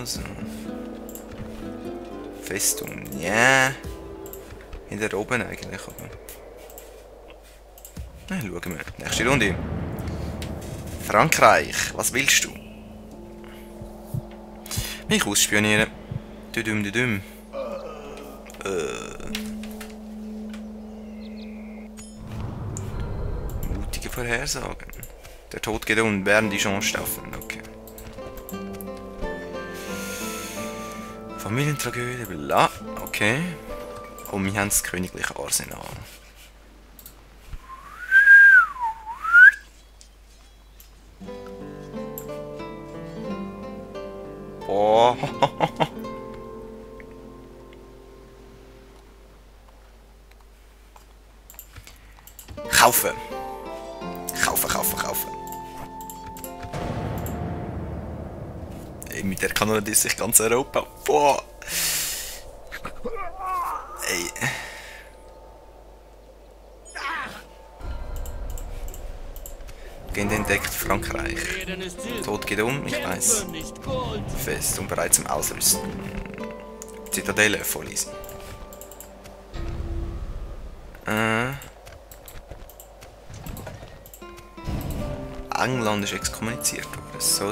So. Festung, ja. In der oben eigentlich, aber... Na, schauen wir. Nächste Runde. Frankreich, was willst du? Mich ausspionieren. Düdüm, düdüm. Mutige Vorhersagen. Der Tod geht um, werden die Chance staffeln. Okay. Familientragödie, bla. Okay. Und wir haben das königliche Arsenal. Oh. Kaufen. Kaufen. Ey, mit der Kanone ist sich ganz Europa. Boah. Ey. Gehen entdeckt Frankreich. Tod geht um, ich weiß. Fest und bereit zum Ausrüsten. Zitadelle voll easy. England ist exkommuniziert worden. So.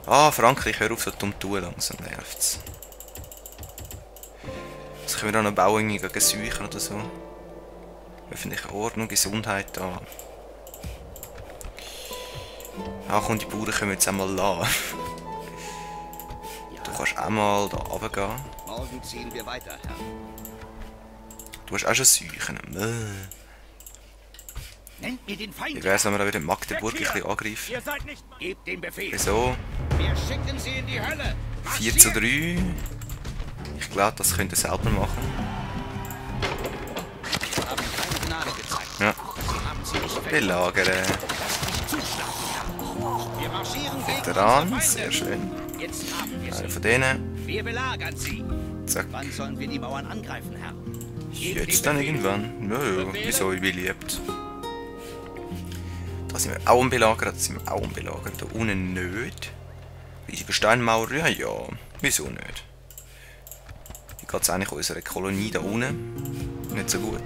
Ah, Frankreich, hör auf so dumm zu tun, langsam nervt's. Was können wir da noch bauen gegen Seuchen oder so? Öffentliche Ordnung, Gesundheit da. Ah komm, die Bauern können wir jetzt einmal lassen. Du kannst auch mal da runtergehen. Morgen ziehen wir weiter, Herr. Du hast auch schon Seuchen. Nennt mir den Feind. Wie wär's, wenn wir da wieder Magdeburg ein bisschen angreifen? Ihr seid nicht... Gebt den Befehl. Wieso? Wir schicken sie in die Hölle. 4 zu 3. Ich glaube, das könnt ihr selber machen. Sie haben keine Gnade gezeigt. Ja. Sie haben sie nicht Belagern. Wir marschieren gegen Veteran, unsere sehr Feinde. schön. Jetzt haben wir Einer sie. von denen. Wir belagern sie. Zack. Wann sollen wir die Mauern angreifen, Herr? Gebt Jetzt den dann Befehl. irgendwann. Ja, wieso, wie beliebt. Da sind wir auch am Belagern, da sind wir auch am Belagern. Da unten nicht. Riesige Steinmauer, ja. Wieso nicht? Wie geht es eigentlich unserer Kolonie da unten? Nicht so gut.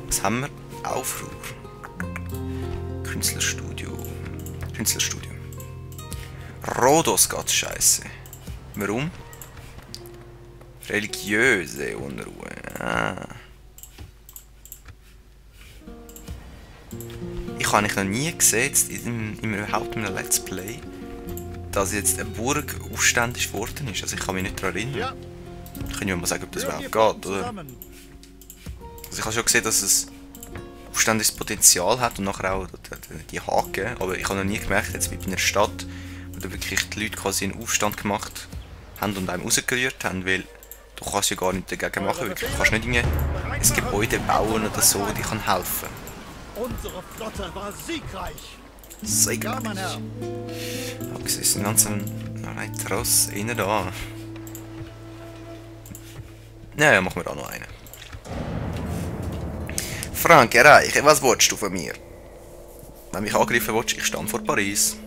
Was haben wir? Aufruhr. Künstlerstudio. Rhodos geht scheiße. Warum? Religiöse Unruhe. Ah. Ich habe eigentlich noch nie gesehen, überhaupt in einem Let's Play, dass jetzt eine Burg aufständig geworden ist. Also ich kann mich nicht daran erinnern. Ich kann ja mal sagen, ob das überhaupt geht, oder? Also ich habe schon gesehen, dass es aufständiges Potenzial hat und nachher auch die Haken. Aber ich habe noch nie gemerkt, jetzt wie bei einer Stadt, wo da wirklich die Leute quasi einen Aufstand gemacht haben und einem rausgerührt haben, weil du kannst ja gar nichts dagegen machen, wirklich. Du kannst nicht irgendwie ein Gebäude bauen oder so, die kann helfen. Unsere Flotte war siegreich. Siegreich. Ja, mein Herr. Okay, es ist ein ganzer Tross innen da. Ja, machen wir da noch einen. Frankreich, was willst du von mir? Wenn mich angreifen willst, ich stand vor Paris.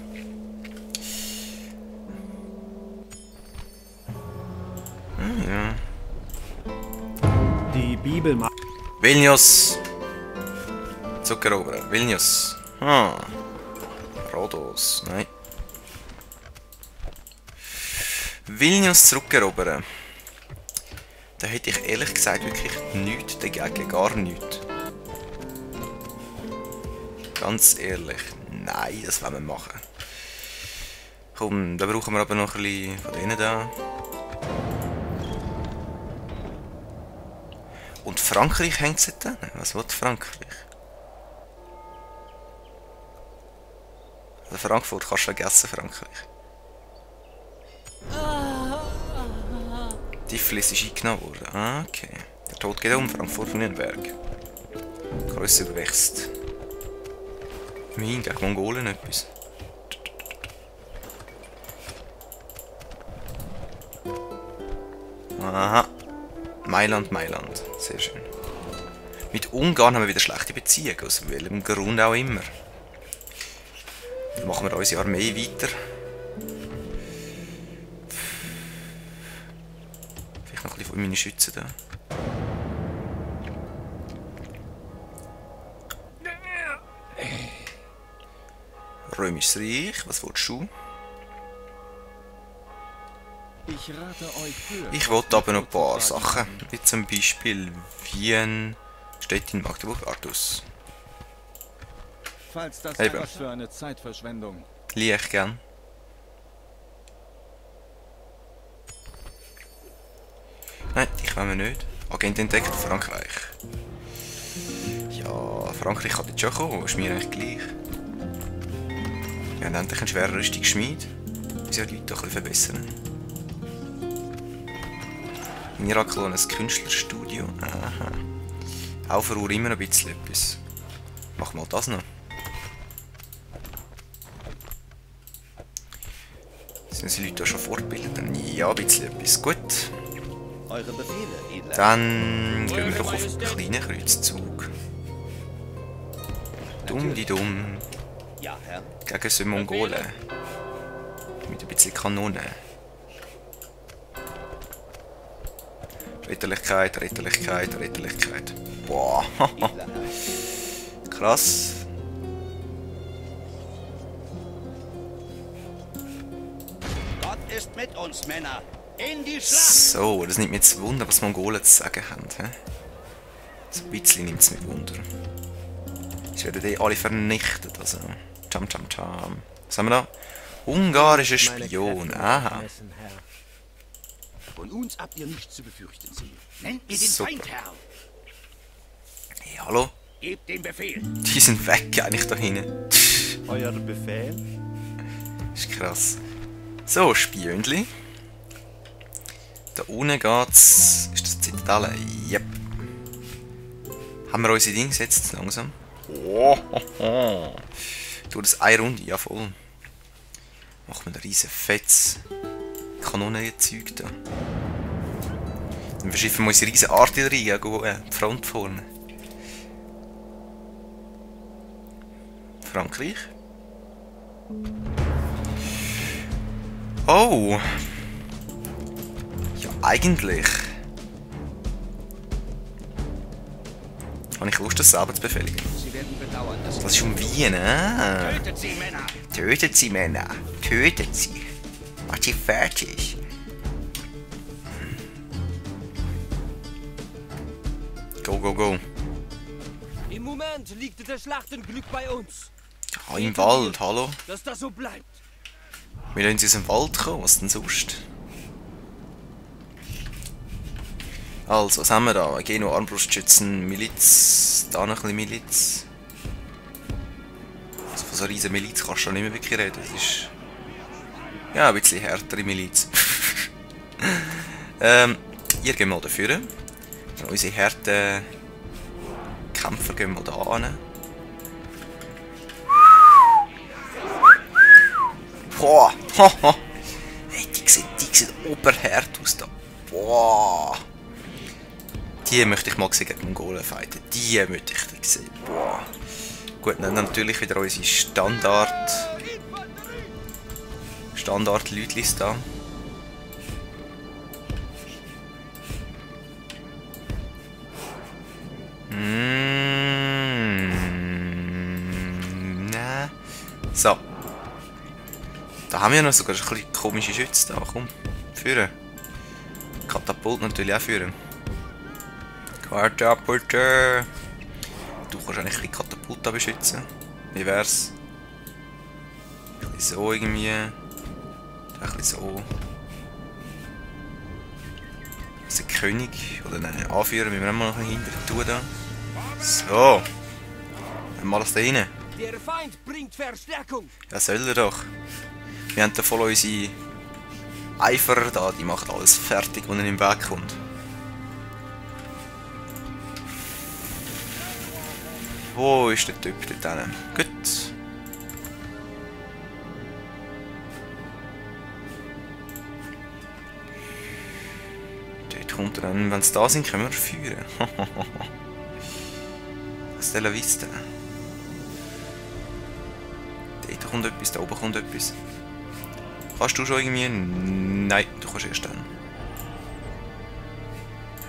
Ja. Die Bibel macht. Vilnius. Zuckeroberen. Vilnius. Rhodos. Nein. Vilnius zurückerobern. Da hätte ich ehrlich gesagt wirklich nichts dagegen. Gar nichts. Ganz ehrlich. Nein, das wollen wir machen. Komm, da brauchen wir aber noch ein bisschen von denen da. Und Frankreich hängt es dann? Was will Frankreich? Also Frankfurt kannst du vergessen, Frankreich. Tiflis ist eingenommen worden. Ah, okay. Der Tod geht um, Frankfurt von Nürnberg. Größe überwächst. Immerhin gegen Mongolen etwas. Aha. Mailand. Sehr schön. Mit Ungarn haben wir wieder schlechte Beziehungen, aus welchem Grund auch immer. Dann machen wir unsere Armee weiter. Vielleicht noch ein bisschen von meinen Schützen da. Römisches Reich, was willst du? Ich rate euch für. Ich wollte aber noch ein paar Sachen, wie zum Beispiel Wien, Stettin, Magdeburg, Artus. Falls das Eben. was für eine Zeitverschwendung. Liege ich gern. Nein, dich wollen wir nicht. Agent entdeckt, Frankreich. Ja, Frankreich kann jetzt schon kommen, ist mir eigentlich gleich. Wir haben endlich einen schweren Rüstungsschmied. Unsere Leute doch ein bisschen verbessern. In Irak ein Künstlerstudio. Aha. Auch für Uhr immer noch ein bisschen etwas. Mach mal das noch. Sind unsere Leute da schon fortgebildet? Ja, ein bisschen etwas. Gut. Eure Befehle, Edler. Dann gehen wir doch auf einen kleinen Kreuzzug. Dumm die dumm. Ja, Herr. Gegen so Mongolen. Mit ein bisschen Kanonen. Ritterlichkeit, Ritterlichkeit, Ritterlichkeit. Boah. Edler Herr. Krass. Gott ist mit uns, Männer. In die Schlacht! So, das nimmt mich jetzt Wunder, was Mongolen zu sagen haben. He? So ein bisschen nimmt es mich Wunder. Sie werden die alle vernichtet. Also. Cham cham cham. Was haben wir da? Ungarischer Spion. Aha. Von uns habt ihr nichts zu befürchten, Sie. Nennt mir den Super. Feind, Herr. Hey, hallo? Gebt den Befehl. Die sind weg eigentlich da hinten. Euer Befehl? Ist krass. So, Spionli. Da unten geht's. Ist das die Zitadelle? Yep. Haben wir unsere Dinge gesetzt langsam? Oh, du, das eine Runde, ja voll. Machen wir einen riesen Fetz. Kanonenzeug da. Dann verschiffen wir unsere riesen Artillerie gegen die Front vorne. Frankreich. Oh! Ja, eigentlich. Habe ich Lust, das selber zu befehligen. Sie werden bedauern, dass Das ist um Wien, ah. Tötet sie, Männer. Tötet sie, Männer. Tötet sie. Macht sie fertig. Go, go, go. Im Moment liegt das Schlachtenglück bei uns. Ja, im Wald, hallo. Dass das so bleibt. Wir lassen sie aus dem Wald kommen, was denn sonst? Also, was haben wir da? Geno, Armbrustschützen, Miliz, da noch ein bisschen Miliz. Also von so einer riesen Miliz kannst du schon nicht mehr wirklich reden. Das ist ja ein bisschen härtere Miliz. Ihr geht mal dafür. Und unsere harten Kämpfer gehen mal da hin. Boah! Hey, die sieht oberhart aus da. Boah! Die möchte ich mal sehen gegen Mongolen fighten. Die möchte ich sehen. Boah! Gut, dann natürlich wieder unsere Standard-Leutlis da. Nein. So. Da haben wir noch sogar ein bisschen komische Schützen da. Komm, führen. Katapult natürlich auch führen. Katapulte. Du kannst eigentlich ein bisschen Katapulta beschützen. Wie wär's? Ein bisschen so irgendwie. Ein bisschen so. Unser König. Oder nein, Anführer müssen wir auch mal noch hinter tun da. So. Haben wir alles da rein? Der Feind bringt Verstärkung. Ja, soll er doch. Wir haben da voll unsere Eiferer da, die macht alles fertig, was ihnen im Weg kommt. Wo ist der Typ dort hinten? Gut. Dort kommt er dann, wenn sie da sind, können wir führen. Hasta la vista. Dort Seite kommt etwas, da oben kommt etwas. Kannst du schon irgendwie... Nein, du kannst erst dann.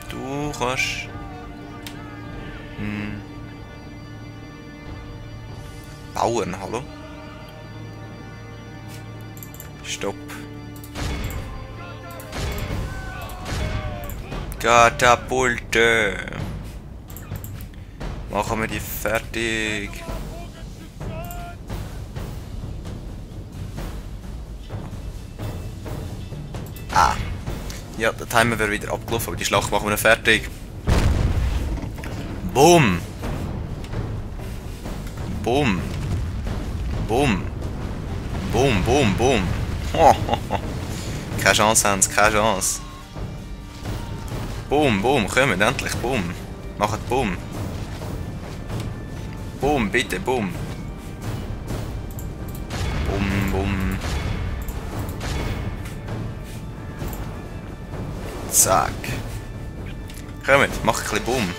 Du kannst... Bauern, hallo? Stopp. Katapulte. Machen wir die fertig. Ah. Ja, der Timer wäre wieder abgelaufen, aber die Schlacht machen wir noch fertig. Boom. Boom. Boom. Boom, boom, boom. Keine Chance haben sie, keine Chance. Boom, boom, kommt endlich, boom. Macht boom. Boom, bitte, boom. Boom, boom. Zack. Kommt, mach ein bisschen boom.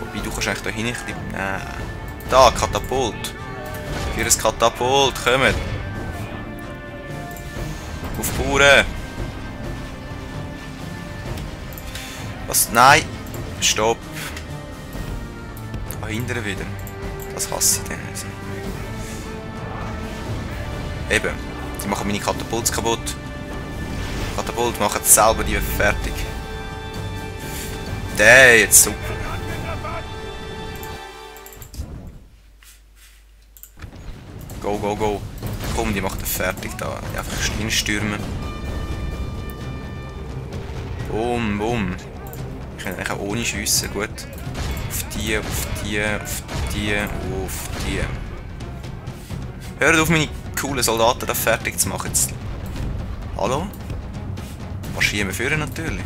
Wobei, du kannst eigentlich da hinein. Nein. Da, Katapult. Für ein Katapult, kommt. Auf Bauern. Was? Nein. Stopp. Da hinten wieder. Das hasse ich dann. Also. Eben. Die machen meine Katapults kaputt. Katapult machen selber die fertig. Der jetzt super. Go, go, go. Komm, die macht er fertig da. Einfach hinstürmen. Boom, boom. Ich kann eigentlich auch ohne schiessen, gut. Auf die, auf die, auf die, auf die. Hört auf, meine coolen Soldaten da fertig zu machen. Jetzt. Hallo? Marschieren wir führen natürlich.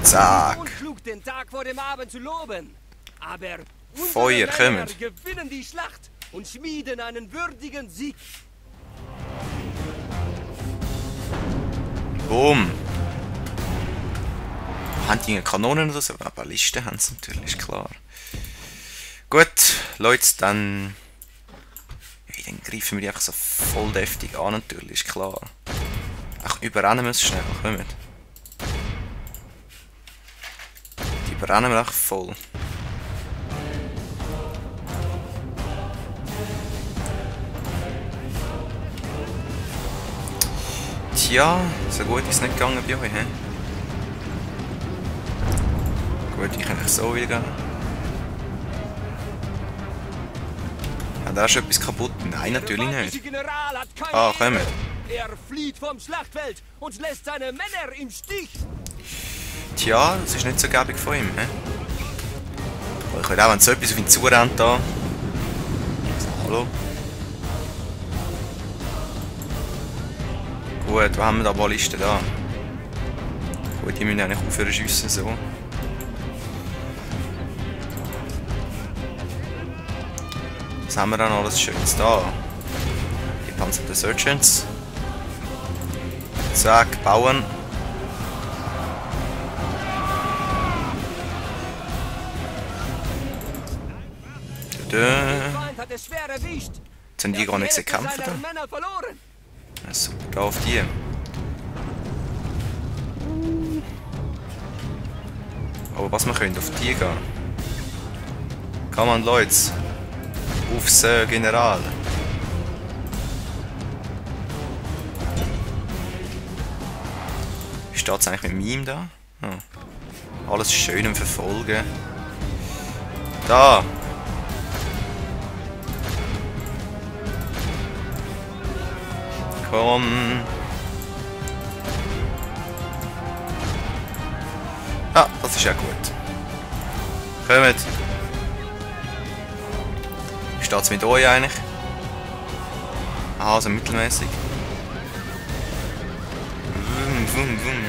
Zack. Unklug, den Tag vor dem Abend zu loben. Aber Feuer, unsere Männer kommt. gewinnen die Schlacht und schmieden einen würdigen Sieg. Boom. Haben die Kanonen oder so? Ballisten haben sie natürlich, ist klar. Gut, Leute, dann... Ja, dann greifen wir die einfach so voll deftig an, natürlich, ist klar. Ach, überrennen müssen schnell, kommt. Die überrennen wir einfach voll. Tja, so gut ist es nicht gegangen bei euch, hä? Gut, ich kann so wieder gehen. Hat er schon etwas kaputt? Nein, natürlich nicht. General hat keine Ah, kommt. Er flieht vom Schlachtfeld und lässt seine Männer im Stich. Tja, das ist nicht so gäbig von ihm, hä? Aber ich will auch, wenn so etwas auf ihn zurennt da. Hallo? Gut, wo haben wir da Ballisten da? Gut, die müssen eigentlich aufhören zu schiessen, so. Was haben wir dann alles Schönes da? Die panzerten Sergeants. Zack, bauen. Der Feind hat es schwer erwischt. Jetzt sind die gar nicht gekämpft da. Männer verloren. Ja, super, da auf die. Aber was wir können, auf die gehen. Come on, Leute. Aufs General. Wie steht es eigentlich mit ihm da? Oh. Alles schön im Verfolgen. Da! Komm! Ah, das ist ja gut. Kommt! Wie steht es mit euch eigentlich? Ah, so mittelmäßig. Wum, wum, wum.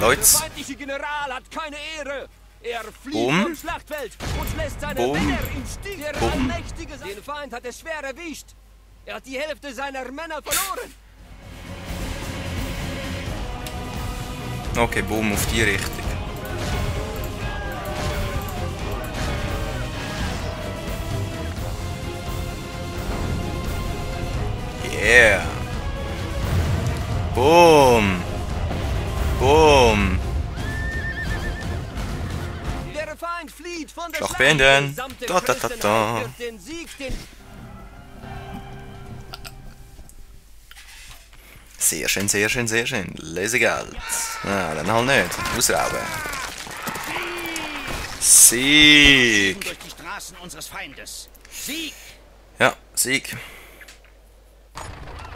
Leute. Der feindliche General hat keine Ehre. Er flieht Boom. vom Schlachtfeld und lässt seine Boom. Männer im Stich. Der Boom. allmächtige den Feind hat es schwer erwischt. Er hat die Hälfte seiner Männer verloren. Okay, boom, auf die Richtung. Yeah. Boom. Boom. Der Feind flieht von der Schlacht Schlacht. beenden. Die gesamte Da, da, da, da. Christenheit wird den Sieg, Sehr schön, sehr schön, sehr schön. Lösegeld. Ja, dann halt nicht. Ausrauben. Sieg. Durch die Straßen unseres Feindes. Sieg! Ja, Sieg.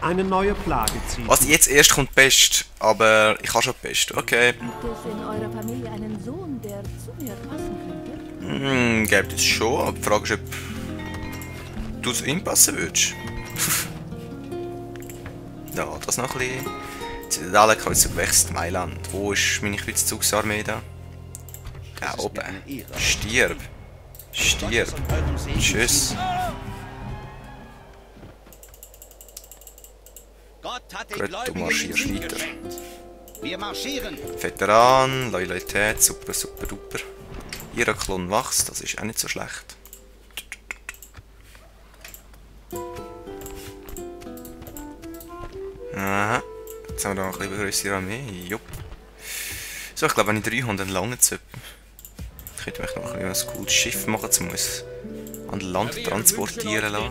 Eine neue Plage zieht. Was jetzt erst kommt Pest, aber ich habe schon Pest. Okay. Gibt es in eurer Familie einen Sohn, der zu mir passen könnte? Gibt es schon, aber die Frage ist, ob du zu ihm passen würdest. Ja, das noch ein bisschen. Zitadelle Kreuzer wächst Mailand. Wo ist meine Kreuzzugsarmee da? Da oben. Stirb. Stirb. Tschüss. Gott hat den Gut, du Gläubigen marschierst den Sieg weiter. geschenkt. Wir marschieren. Veteran, Loyalität, super, super, duper. Iraklon wächst, das ist auch nicht so schlecht. Aha. Jetzt haben wir da noch ein bisschen grössere Armee. Jupp. So, ich glaube, wenn ich 300 lange zöppe, könnte ich noch ein bisschen ein cooles Schiff machen, um es an Land transportieren lassen.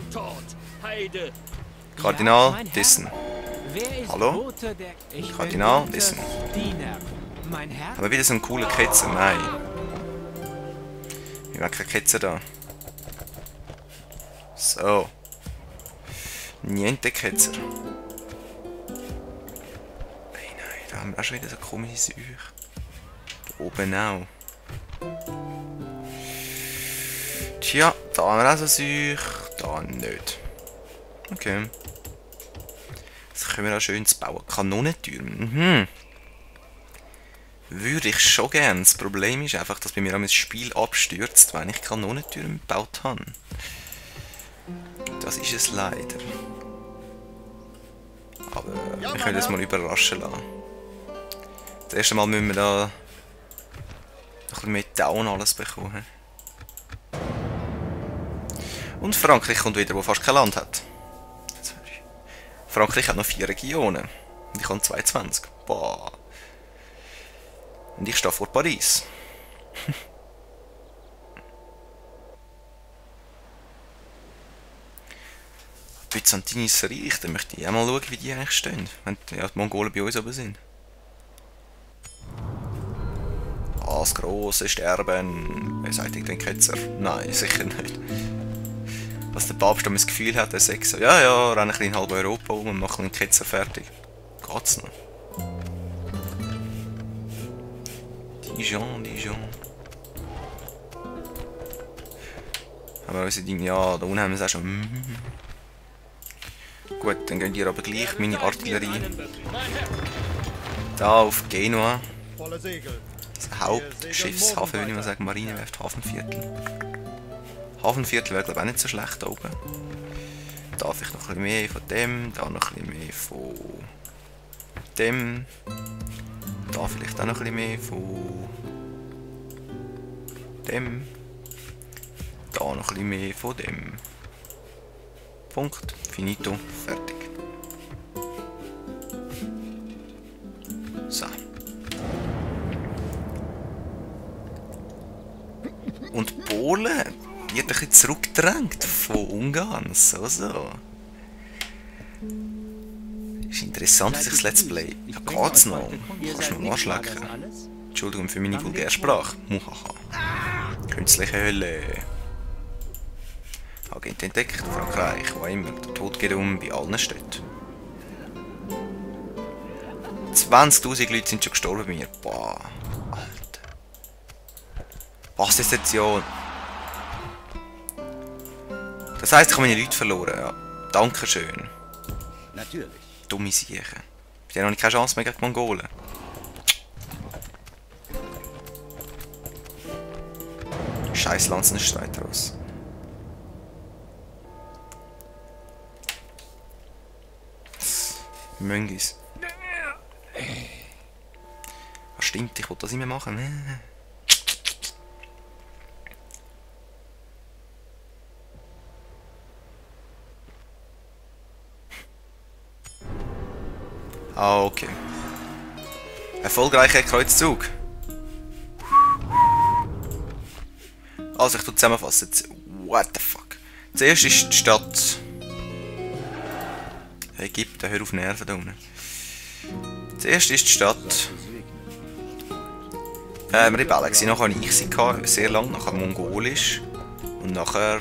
Heide. Kardinal Dissen. Wer ist Hallo? Bote der... Ich bin Kardinal Bote Dissen. Diener. Mein Herr? Aber wieder so ein cooler Ketzer, nein. Wir haben keinen Ketzer da. So. Niente Ketzer. Nein, nein, da haben wir auch schon wieder so komische Säuche. Da oben auch. Tja, da haben wir auch so Säuche, da nicht. Okay. Das können wir auch schön bauen. Kanonentürme. Würde ich schon gerne. Das Problem ist einfach, dass bei mir das Spiel abstürzt, wenn ich Kanonentürme gebaut habe. Das ist es leider. Aber wir können das mal überraschen lassen. Das erste Mal müssen wir da ein bisschen mehr Down alles bekommen. Und Frankreich kommt wieder, wo fast kein Land hat. Frankreich hat noch 4 Regionen. Und ich habe 22. Boah. Und ich stehe vor Paris. Byzantinisches Reich, dann möchte ich auch mal schauen, wie die eigentlich stehen. Wenn ja, die Mongolen bei uns oben sind. Das grosse Sterben. Wer sagt den Ketzer? Nein, sicher nicht. Was der Papst das Gefühl hat, er sagt so, ja, ja, renn ein bisschen in halb Europa um und mach einen Ketzer fertig. Geht's noch? Dijon, Dijon. Haben wir unsere Dinge, ja, da unten haben wir es auch schon. Gut, dann gehen die aber gleich, meine Artillerie. Da auf Genua. Das Hauptschiffshafen, würde ich mal sagen, Marinewerft, Hafenviertel. Hafenviertel wäre glaube ich auch nicht so schlecht da oben. Da vielleicht noch ein bisschen mehr von dem, da noch ein bisschen mehr von dem. Da vielleicht auch noch ein bisschen mehr von dem. Da noch ein bisschen mehr von dem. Punkt. Finito. Fertig. So. Und Polen wird ein bisschen zurückgedrängt von Ungarn. So. Ist interessant, wie sich das Let's Play. Ja, geht's noch? Kannst du mir anschlecken? Entschuldigung für meine Vulgärsprache. Muhaha. Künstliche Hölle. Agent entdeckt, Frankreich, wo immer. Der Tod geht um bei allen Städten. 20.000 Leute sind schon gestorben bei mir. Boah, Alter. Bastisation. Das heisst, ich habe meine Leute verloren, ja. Dankeschön. Natürlich. Dumme Siechen. Ich habe noch keine Chance mehr gegen die Mongolen. Scheiß Lanzenstreit raus. Möngis. stimmt, ich wollte das immer machen. Ah, okay. Erfolgreicher Kreuzzug. Also, ich tue zusammenfassen. What the fuck? Zuerst ist die Stadt Ägypten, hör auf Nerven da unten. Zuerst ist die Stadt Rebellen gewesen. Nachher hatte ich sie gehabt, sehr lang, nachher mongolisch und nachher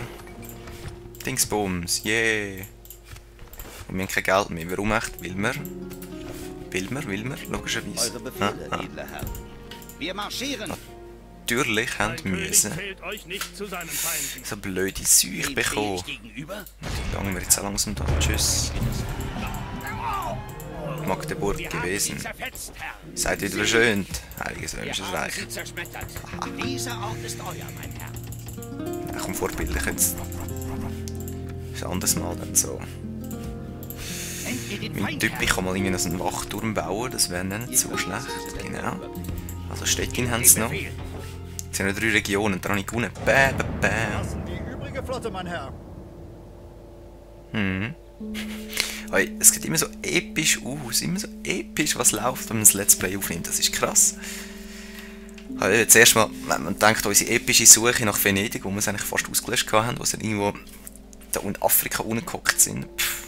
Dingsbums, yeah. Und wir haben kein Geld mehr. Warum echt? Will wir, logischerweise. Eure Befehle, edler Herr. Wir marschieren. Natürlich haben müssen fehlt euch nicht zu seinen Feinden. so blöde Seuche bekommen. Gegenüber? Wie lange wir jetzt so langsam da? Tschüss. Magdeburg gewesen. Zerfetzt, Herr. Seid wieder verschönt, heiliges römisches Wir haben Reich. sie zerschmettert. Dieser Ort ist euer, mein Herr. Ja, komm, vorbildlich jetzt. Ist ein anderes Mal dann so. Nennt ihr den Mein Feind, Typ, Herr? ich kann mal irgendwie noch einen Wachturm bauen, das wäre nicht so schlecht. Genau. Also Städtchen haben sie noch. Es sind noch 3 Regionen, da habe ich gewonnen. Bäh, bäh, bäh. Lassen die übrige Flotte, mein Herr. Hey, es sieht immer so episch aus, immer so episch, was läuft, wenn man das Let's Play aufnimmt. Das ist krass. Hey, zuerst mal, wenn man denkt, unsere epische Suche nach Venedig, wo wir es eigentlich fast ausgelöscht haben, wo sie irgendwo da in Afrika rumgehockt sind. Pff.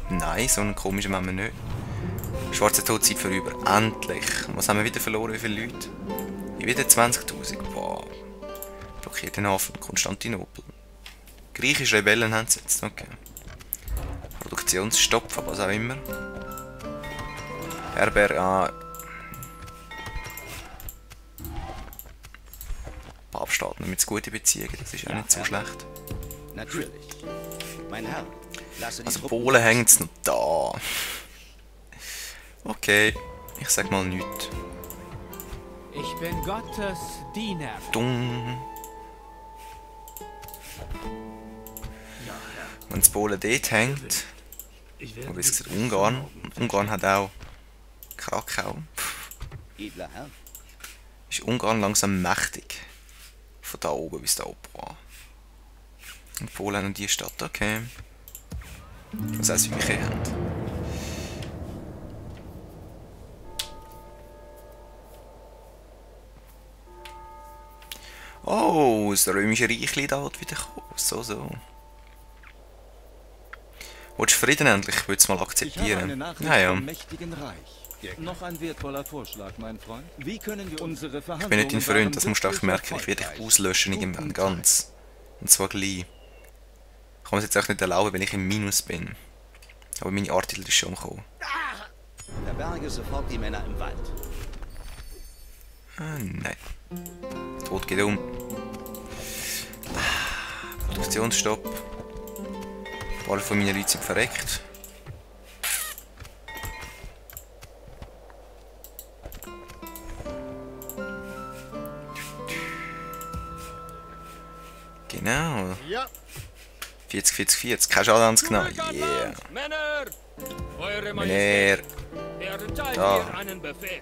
Nein, so einen komischen haben wir nicht. Schwarze Todzeit vorüber. Endlich. Was haben wir wieder verloren? Wie viele Leute? Wieder 20.000. Wow. Blockiert den Hafen Konstantinopel. Griechische Rebellen haben sie jetzt. Okay. Produktionsstopp, was auch immer. Herberg. Papststaaten mit gute Beziehungen, das ist auch nicht so schlecht. Natürlich. Mein Herr, lasse die Also Truppen Polen hängt es noch da. Okay, ich sag mal nichts. Ich bin Gottes Diener. Dumm. Wenn das Polen dort hängt, aber wie gesagt, Ungarn. Und Ungarn hat auch Krakau. Edler Herr, Ist Ungarn langsam mächtig. Von da oben bis da oben. Wow. Und Polen und die Stadt, okay. Was auch Seuche haben. Oh, das römische Reich da wieder kommen. So. Willst du Frieden endlich? Ich würde es mal Ich habe eine akzeptieren. Nachricht Ja. vom mächtigen Reich. Noch ein wertvoller Vorschlag, mein Freund. Wie können wir unsere Ich bin nicht Verhandlungen dein Freund, das musst du auch merken. Ich werde dich auslöschen irgendwann ganz. Und zwar gleich. Ich kann es jetzt auch nicht erlauben, weil ich im Minus bin. Aber meine Artillerie ist schon gekommen. verberge sofort die Männer im Wald. Ah, nein. Tod geht um. Produktionsstopp. Ein paar von meinen Leuten sind verreckt. Genau. Ja, 40. Kein Schaden ans Knall. Yeah. Männer! Eure Männer. Majestät! Erteilt Da. mir einen Befehl.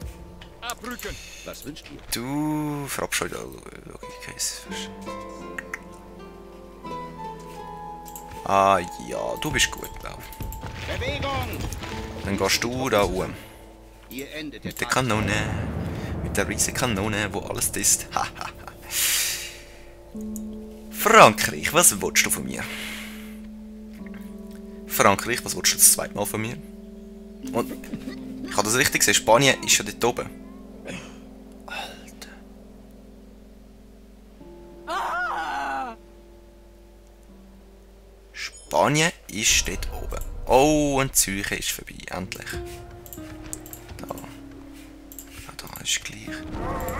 Abrücken! Was wünscht ihr? Du verabscheust Logik. Ah ja, du bist gut, glaube ich. Bewegung! Dann gehst du da oben. Ihr endet Mit der Kanone. Mit der riesen Kanone, wo alles ist. Frankreich, was willst du von mir? Frankreich, was willst du das zweite Mal von mir? Und ich habe das richtig gesehen, Spanien ist schon dort oben. Alter. Spanien ist dort oben. Oh, und Zürich ist vorbei, endlich. Da. Ah, da ist gleich.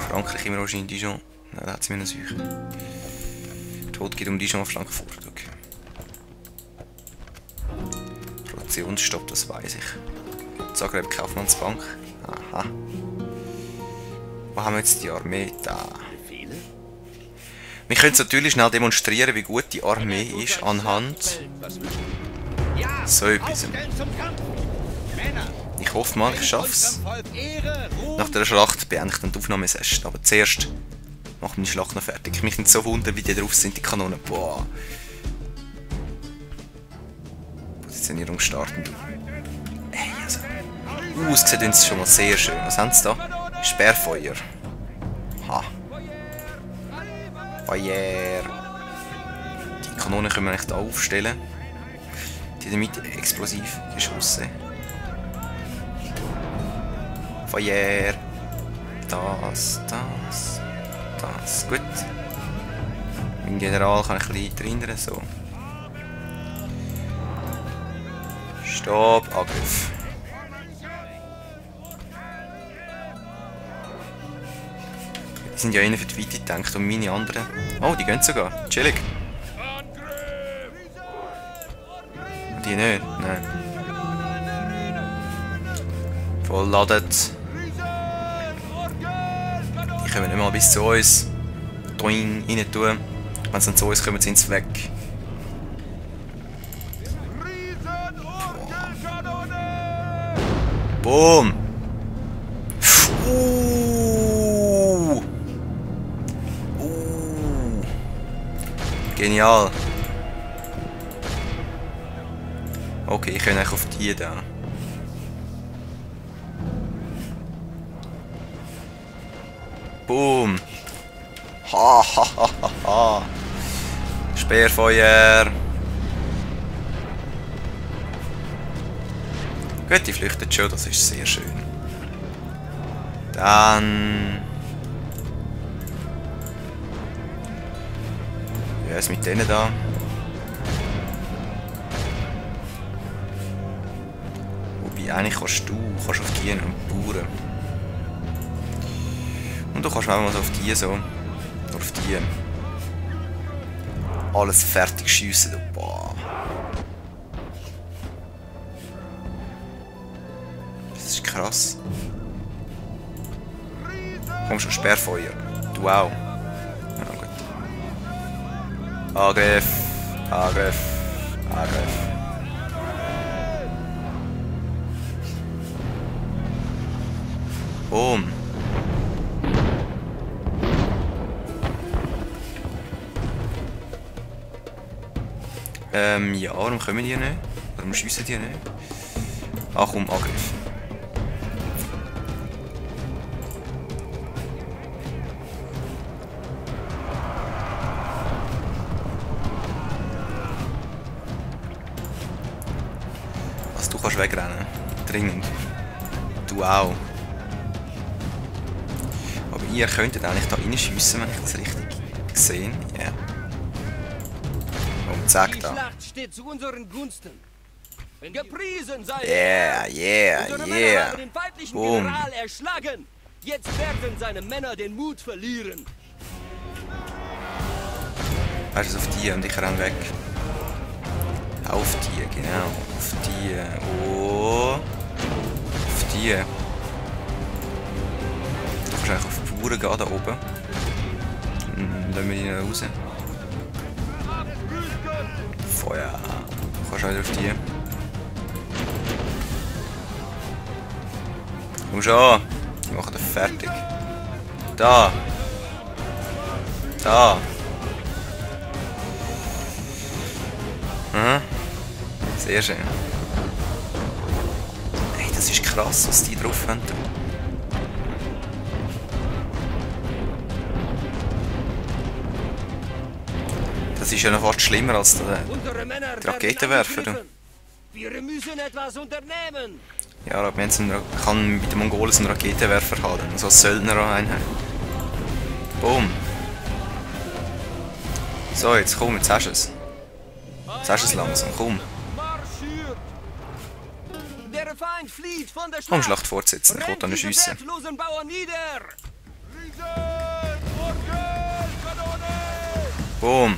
Frankreich immer noch in Dijon. Nein, da hat sie mir noch Säuche. Tod geht um Dijon auf Frankfurt, okay. Produktionsstopp, das weiß ich. Zagreb Kaufmannsbank. Aha. Wo haben wir jetzt die Armee? Da. Befehle? Wir können natürlich schnell demonstrieren, wie gut die Armee ist, anhand Was wünscht ihr? Ja, So etwas. aufstellen zum Kampf. Männer, Ich hoffe mal, ich schaff's. Nach der Schlacht beende ich dann die Aufnahmesession. Aber zuerst machen wir die Schlacht noch fertig. Mich nicht so wundern, wie die drauf sind, die Kanonen. Boah. Positionierung starten. Ey, also. Aussieht uns schon mal sehr schön. Was haben sie da? Sperrfeuer. Ha. Feuer. Die Kanonen können wir nicht da aufstellen. Die damit explosiv Geschosse. Feuer. Das. Gut. Mein General kann ich ein bisschen verhindern. So. Stopp, Angriff. Die sind ja innen für die Weite gedacht und meine anderen. Oh, die gehen sogar. Chillig. Die nicht? Nein. Voll ladet. Die kommen nicht mal bis zu uns. Doing, rein tun. Wenn sie dann zu uns kommen, sind sie weg. Boom! Genial! Okay, ich kann eigentlich auf die da. Boom! Ha ha ha ha ha! Speerfeuer! Gut, die flüchtet schon, das ist sehr schön. Dann... Ja, ist mit denen da. Wobei, eigentlich kannst du auf die und Bauern. Und du kannst auch mal so auf die so. Auf die. Alles fertig schiessen. Boah. Das ist krass. Komm schon, Sperrfeuer. Du auch. Ja, gut. Angriff. Angriff. Angriff. Boom. Ja, warum kommen die nicht? Warum schiessen die nicht? Ach komm, Angriff. Also du kannst wegrennen. Dringend. Du auch. Aber ihr könntet eigentlich da reinschiessen, wenn ich das richtig sehe. Ja. Yeah. Und zack da. Die Schlacht steht zu unseren Gunsten. Gepriesen sei Yeah, yeah, Unsere Männer yeah. haben den feindlichen Boom. General erschlagen. Jetzt werden seine Männer den Mut verlieren. Weißt du, auf die und ich renne weg. Auf die, genau. Auf die. Oh. Auf die. Du kannst eigentlich auf die Bauern gehen, da oben. Lassen wir die noch raus. Feuer. Du kannst halt auf die. Komm schon. Die machen das fertig. Da. Da. Sehr schön. Hey, das ist krass, was die drauf haben. Das ist ja noch fast schlimmer als der Raketenwerfer. Wir müssen etwas unternehmen. Ja, aber man kann mit den Mongolen so einen Raketenwerfer haben, so als Söldner-Einheit. Boom. So, jetzt komm, jetzt hast du es. Jetzt hast du es langsam, komm. Der Feind flieht von der Komm, Schlacht fortsetzen, ich will da nicht schiessen. nieder. Boom.